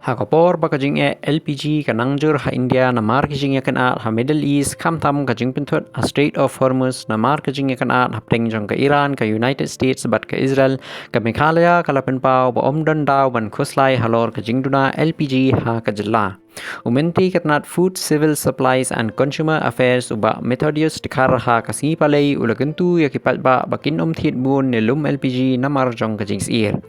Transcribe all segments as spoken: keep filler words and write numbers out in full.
Ha ka por ba ka jingeh L P G ka nang jur ha India namar ki jingïakynad ha Middle East, khamtam ka jingpynthut ha Strait of Hormuz namar ka jingïakynad hapdeng jong ka Iran, ka United States bad ka Israel, ka Meghalaya ka la pynpaw ba ym don daw ban khuslai halor ka jingduna L P G ha ka jylla. U Myntri ka tnat Food, Civil Supplies and Consumer Affairs, u Bah Methodius Dkhar, ha ka sngi Palei u la kyntu ïa ki paidbah ba kin ym thied bun ne lum L P G namar jong ka jingsyier.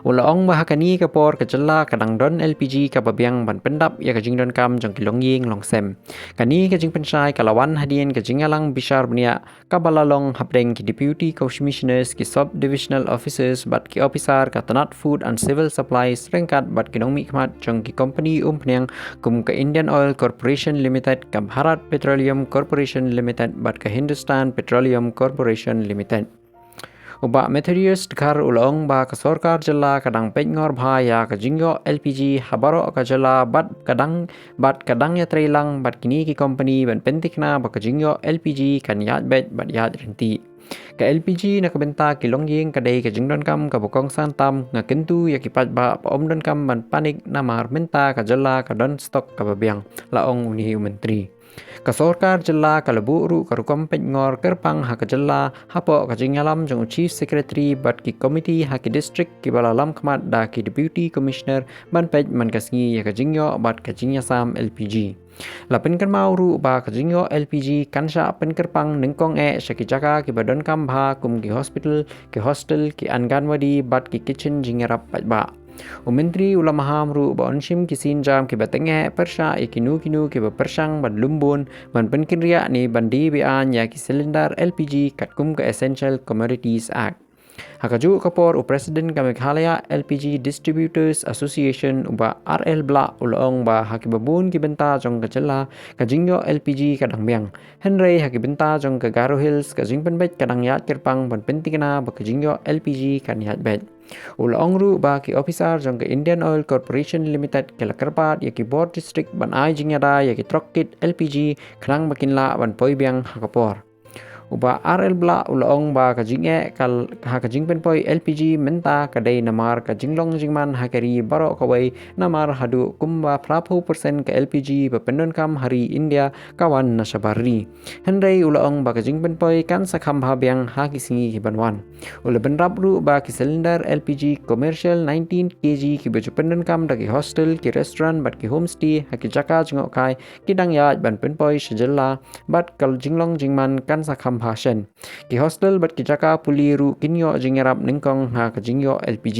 U la ong ba ha kane ka por ka jylla ka dang don L P G kaba biang ban pyndap ïa ka jingdonkam jong ki longïing longsem. Kane ka jingpynshai ka la wan hadien ka jingïalang bishar bniah kaba la long hapdeng ki Deputy Commissioners, ki Sub Divisional Officers bad ki ophisar ka tnat Food and Civil Supplies ryngkat bad ki nongmihkhmat jong ki kompani umphniang kum ka Indian Oil Corporation Limited, ka Bharat Petroleum Corporation Limited bad ka Hindustan Petroleum Corporation Limited. U Bah Methodius Dkhar u la ong ba ka sorkar jylla ka dang peit ngor bha ïa ka jingïoh L P G ha baroh ka jylla bad ka dang bad ka dang ïatreilang bad kine ki kompani ban pyntikna ba ka jingïoh L P G kan ïaid beit bad ïaid ryntih. Ka L P G na ka bynta ki longïing ka dei ka jingdonkam kaba kongsan tam, nga kyntu ïa ki paidbah ba ym donkam ban panik namar mynta ka jylla ka don stock kaba biang, la ong une u Myntri. Ka sorkar jylla ka la buh ruh ka rukom peit ngor kyrpang ha ka jylla hapoh ka jingïalam jong u Chief Secretary bad ki komiti ha ki district kiba la lam khmat da ki Deputy Commissioner ban peit man ka sngi ïa ka jingïoh bad ka jingïasam L P G. La pynkynmaw ruh ba ka jingïoh L P G kan shah pynkyrpang nyngkong eh sha ki jaka kiba donkam bha kum ki hospital, ki hostel, ki Anganwadi bad ki kitchen jingïarap paidbah. U Myntri u la maham ruh ba yn shim ki sienjam kiba tyngeh pyrshah ïa kino kino kiba pyrshang ban lum bun ban pynkynriah ne ban die be-aiñ ïa ki cylinder L P G katkum ka Essential Commodities Act. Ha kajuh ka por u President ka Meghalaya L P G Distributors Association, u Bah R L Blah, u la ong ba ha kiba bun ki bynta jong ka jylla ka jingïoh L P G ka dang biang. Hynrei ha ki bynta jong ka Garo Hills ka jingpynbeit ka dang ïaid kyrpang ban pyntikna ba ka jingïoh L P G kan ïaid beit. U la ong ruh ba ki ophisar jong ka Indian Oil Corporation Limited ki la kyrpad ïa ki bor district ban ai jingïada ïa ki trok kit L P G khnang ba kin lah ban poi biang ha ka por. U Bah R L Blah u la ong ba ka jingeh ka l-, ha ka jingpynpoi L P G mynta ka dei namar ka jinglong jingman ha ka ri baroh kawei, namar haduh kumba phra phew percent ka L P G ba pyndonkam ha ri India ka wan na shabar ri. Hynrei u la ong ba ka jingpynpoi kan sa kham bha biang ha ki sngi kiban wan. U la bynrap ruh ba ki cylinder L P G commercial nineteen K G kiba ju pyndonkam da ki hostel, ki restaurant bad ki homestay ha ki jaka jngohkai ki dang ïaid ban pynpoi sha jylla bad ka jinglong jingman kan sa kham bha shen. Ki hostel bad ki jaka pule ruh kin ïoh jingïarap nyngkong ha ka jingïoh L P G.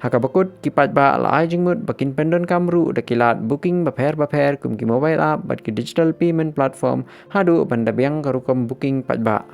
Ha kaba kut, ki paidbah la ai jingmut ba kin pyndonkam ruh da ki lad booking bapher bapher kum ki mobile app bad ki digital payment platform haduh ban da biang ka rukom booking paidbah.